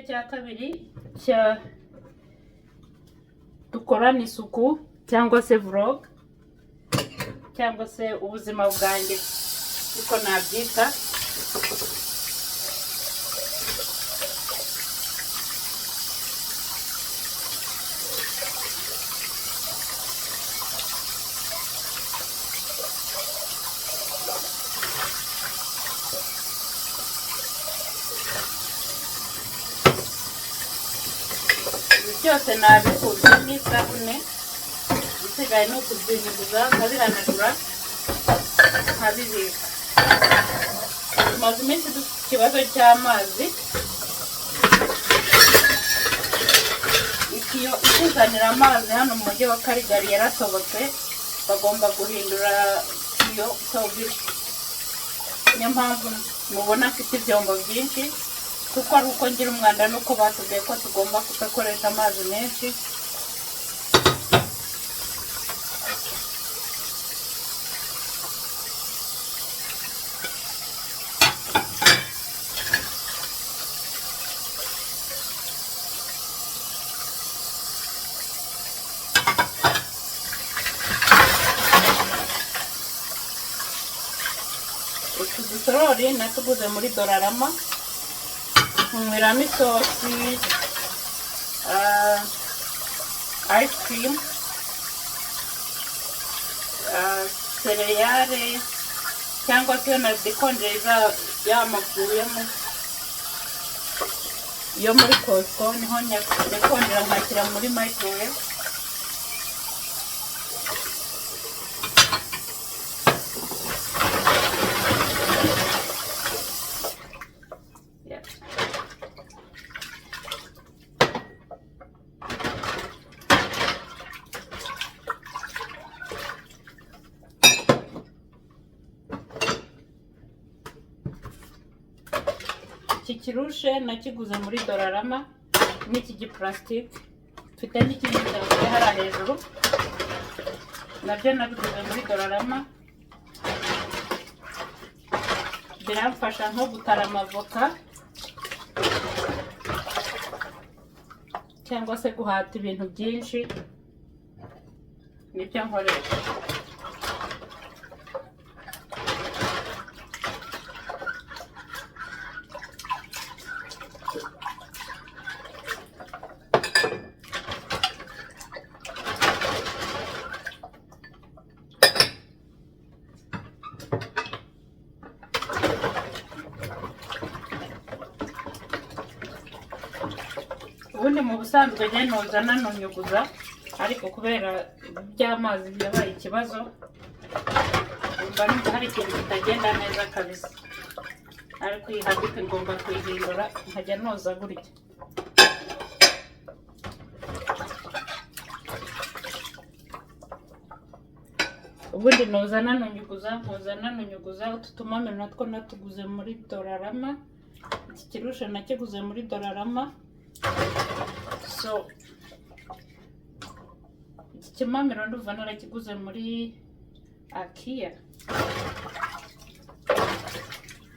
Cya kabiri cya dukorana isuku cyangwa se vlog cyangwa se ubuzima bwanjye, uko nabyita. Ibi byose nabikubye n'isabune, ibisigaye ni ukubyunyuguza, nkabihanagura, nkabibika. Tumaze iminsi dufite ikibazo cy'amazi. Itiyo ituzanira amazi hano mu mujyi wa Calgary yaratobotse, bagomba guhindura tiyo. So niyo mpamvu mubona mfite ibyombo byinshi, kuko ari uko ngira umwanda nuko batubwiye ko tugomba kudakoresha amazi menshi. Utu dusorori natuguze muri Dollarama, nkanyweramo isosi, ice cream, céréales, cyangwa se na dekonje ya mafu yo muri Costco, niho nyakonjera nkashyira muri microwave. Yeah. Iki kirushe nakiguze muri Dollarama n'iki gipulasitike. Mfite n'ikindi cyavuye hariya hejuru, nabyo nabiguze muri Dollarama. Biramfasha nko gutara amavoka cyangwa se guhata ibintu byinshi, nibyo nkoresha. Ubundi mu busanzwe njye noza nanunyuguza, ariko kubera by'amazi byabaye ikibazo, mba numva hari ikintu kitagenda neza kabisa. Ariko iyi habit ngomba kuyihindura, nkajya noza gutya. Ubundi noza nanunyuguza, nkoza nanunyuguza. Utu tumamiro natwo natuguze muri Dollarama. Iki kirushe nakiguze muri Dollarama. So iki kimamiro ndumva narakiguze muri IKEA,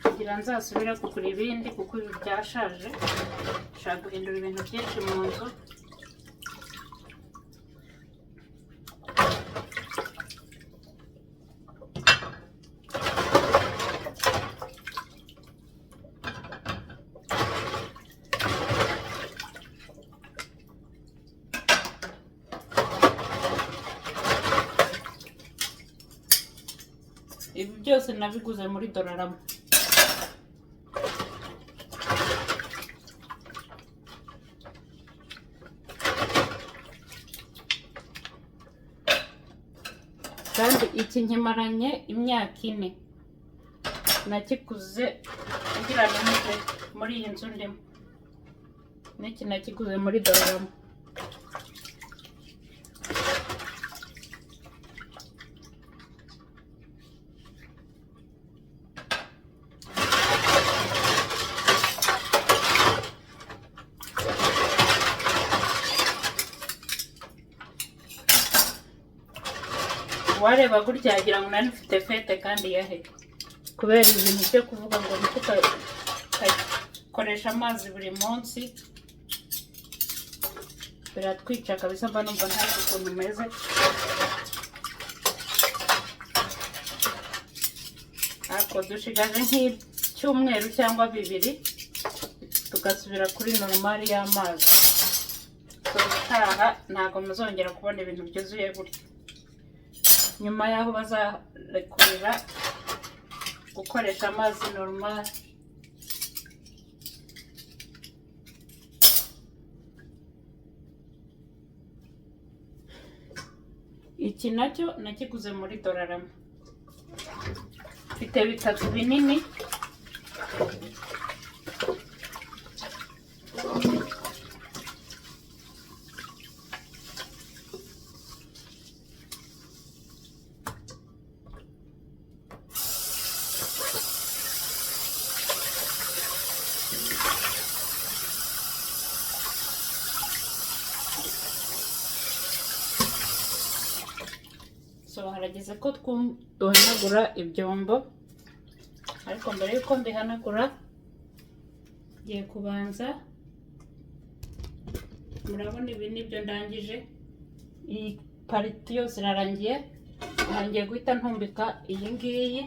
kugira nzasubire kugura ibindi, kuko ibi byashaje. Nshaka guhindura ibintu byinshi mu nzu. Ibi byose nabiguze muri Dollarama. Kandi iki nkimaranye imyaka 4. Nakiguze kugira nimuke muri iyi nzu ndimo. N'iki nakiguze muri Dollarama. Uwareba gutya yagira ngo nari mfite fête, kandi yahe, kubera ibintu byo kuvuga ngo Dukoresha amazi buri munsi, biratwica kabisa. Mba numva ntazi ukuntu umeze. Ariko dushigaje nk'icyumweru cyangwa 2, tugasubira kuri normal y'amazi. So ubutaha ntabwo muzongera kubona ibintu byuzuye gutya, nyuma y'aho bazarekurira gukoresha amazi normal. Iki nacyo nakiguze muri Dollarama, mfite bitatu binini. So harageze ko duhanagura ibyombo, ariko mbere y'uko mbihanagura ngiye kubanza, murabona ibi nibyo ndangije, iyi part yose irarangiye. Ngiye guhita ntumbika iyi ngiyi.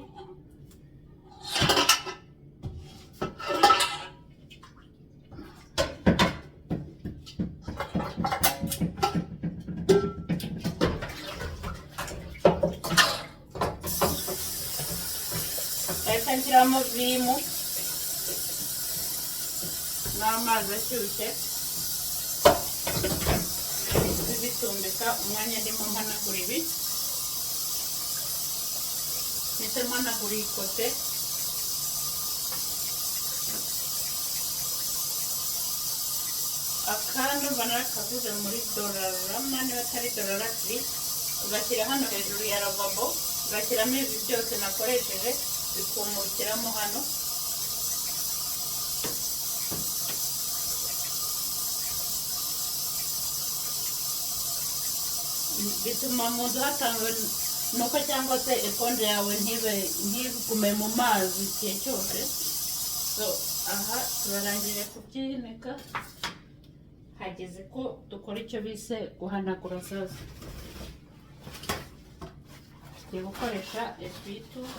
Ndahita nshyiramo Vim n'amazi ashyushye, bitumbika umwanya ndimo mpanagura ibi. Mpite mpanagura iyi côté. Akandi mba narakaguze muri Dollarama, niba atari Dollar Tree. Ugashyira hano hejuru ya lavabo, ugashyiramo ibi byose nakoresheje, bikumukiramo hano. Bituma mu nzu hatanga nuko, cyangwa se éponge yawe ntibe ntigume mu mazi igihe cyose. So aha turarangije kubyinika, hageze ko dukora icyo bise guhanagura. Sasa tugiye gukoresha essuie-tout.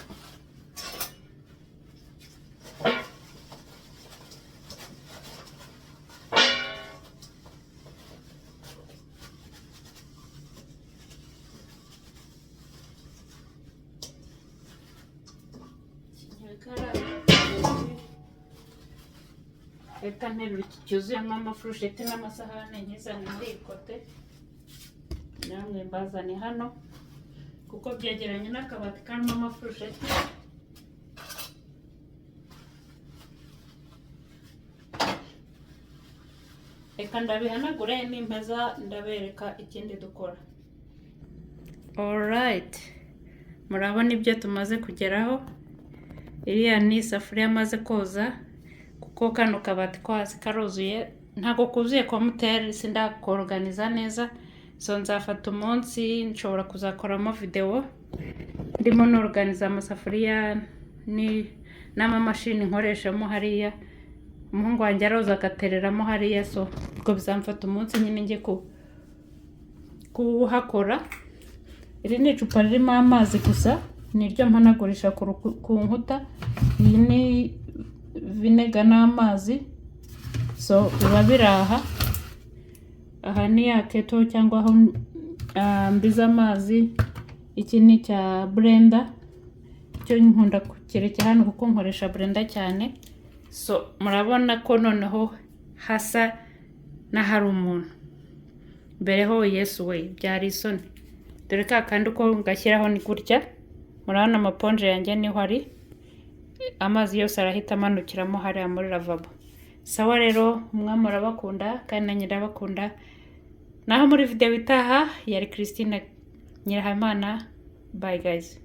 Reka nterura iki cyuzuyemo amafurusheti n'amasahane, nkizane muri iyi côté, namwe mbazane hano, kuko byegeranye n'akabati karimo amafurusheti. Reka ndabihanagure, nimpeza ndabereka ikindi dukora. Alright, murabona ibyo tumaze kugeraho. Iriya ni isafuriya amaze koza, kuko kano kabati ko hasi karuzuye. Ntabwo kuzuye kwa muteri, sindakoroganiza neza. So nzafata umunsi, nshobora kuzakoramo videwo ndimo noruganiza amasafuriya ni n'amamashini nkoreshamo hariya. Umuhungu wanjye aroza agatereramo hariya. So ubwo bizamfata umunsi nyine njye kuhakora. Iri ni icupa ririmo amazi gusa, ni iryo mpanagurisha ku nkuta. Iyi ni vinegar n'amazi. So biba biri aha. Aha ni ya kettle cyangwa aho mbiza amazi. Iki ni icya blender, cyo nkunda kukirekera hano kuko nkoresha blender cyane. So murabona ko noneho hasa n'ahari umuntu. Mbere ho, Yesu we, byari isoni. Dore ka kandi uko ngashyiraho ni gutya. Murabona amaponje yanjye niho ari, amazi yose arahita amanukiramo hariya muri lavabo. Sawa rero, Umwami arabakunda kandi nanjye ndabakunda. Naho muri videwo itaha, yari Christine Nyirahabimana. Bye guys.